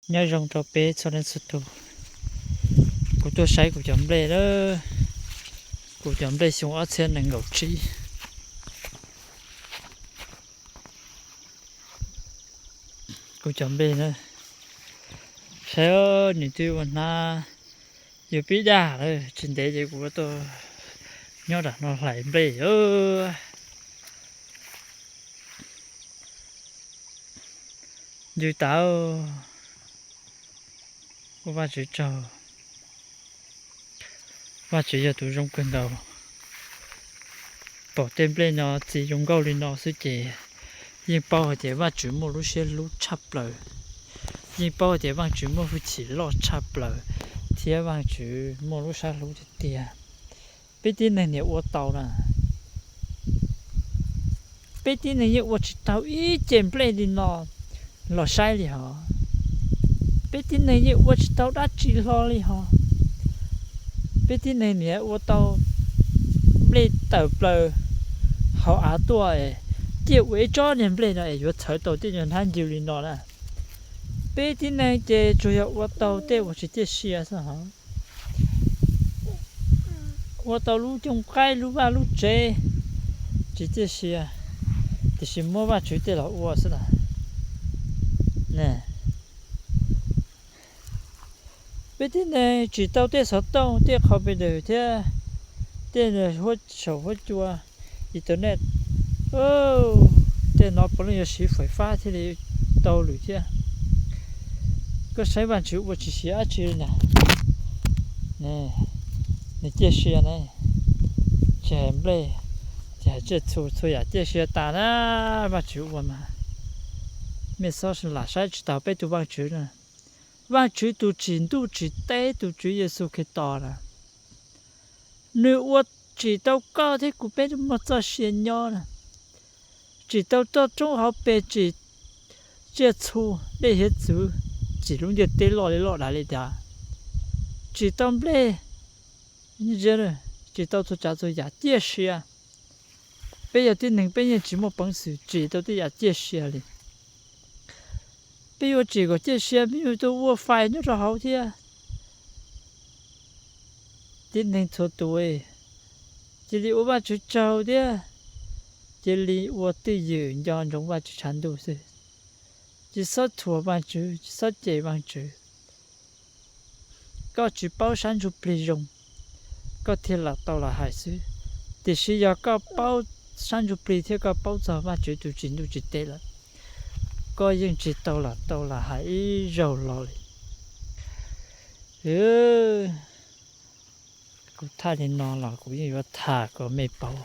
Nyob zoo rau peb txhua leej txhua tus. Kuv tuaj saib kuv cov nplej lawm, kuv cov nplej xyoo ob txhiab nees nkaum tsib. Kuv cov nplej na, saib, nws twb ua hnab yuav pib daj lawm, tsis ntev ces kuv tuaj nyob nram no hlais nplej. Yus tas, ua Vajtswv tsaug, Vajtswv yog tus zoo kawg nkaus. Pom tej nplej no txi zoo nkauj li no xwb ces yeej paub hais tias Vajtswv muaj lub siab hlub tshaj plaws, yeej paub hais tias Vajtswv muaj hwj chim loj tshaj plaws, thiab Vajtswv muaj lub sab hlub tiag tiag. Peb tib neeg niaj ua tau na, peb tib neeg yeej ua tsis tau ib ce nplej li no los saib li hos. Peb tib neeg yeej ua tsis tau dab tsi hlo li hos. Peb tib neeg niaj ua tau nplej tawm plaws hauv av tuaj, ciaj ua ib tsob niag nplej no es yuav txhawv tau tej nyuag hnab ncw li no na. Peb tib neeg ces tsuas yog ua tau tej uas tsis ciaj sia xwb hos. Ua tau lub cooj qaib lub vaj lub tsev tsis ciaj sia, tiam sis muab Vajtswv tej los ua xwb na. Peb tib neeg tsim tau tej xov tooj tej qhov pes daws thiab tej saum huab cua internet, tej no puav leej yuav siv fais fab thiaj li tau lwm thiab. Koj saib Vajtswv ua tsis siav dab tsi li na. Nws ciaj sia ne, tsis hais nplej, tsis hais tsiaj txhu, txhua yam ciaj sia tas na. Vajtswv ua mas, mej txhob lam saib tsis taus peb tus Vajtswv na. Vajtswv tus tsim ntuj tsim teb tus Tswv Yexus Khetos na, nws ua tsim tau koj thiab kuv peb muaj txoj sia nyob na, tsim tau toj roob hauv pes, tsim tsiaj txhu dej hiav txwv, tsim lub ntiaj teb loj li loj dav li dav, tsim tau nplej, tsim tau txhua tsav txhua yam ciaj sia. Peb yog tib neeg peb yeej tsis muaj peev xwm tsim tau tej yam ciaj sia li. Peb yuav tsim kom ciaj sia peb yuav tau ua fais nyob rau hauv thiab. Tib neeg txhua tus, cia li ua Vajtswv tsaug thiab cia li ua twj ywm nco ntsoov Vajtswv tshav ntuj xwb. Tsis txhob thuam Vajtswv, tsis txhob cem Vajtswv. Koj tsis paub sab ntsuj plig zoo, koj thiaj lam tau lam hais xwb. Tiam sis yog koj paub sab ntsuj plig thiab koj paub txog Vajtswv tus tsim ntuj tsim teb lawm, koj yeej tsis tau lam tau lam hais ib zaug los li. Kuv tham li no los kuv yeej yuav tham kom mej paub.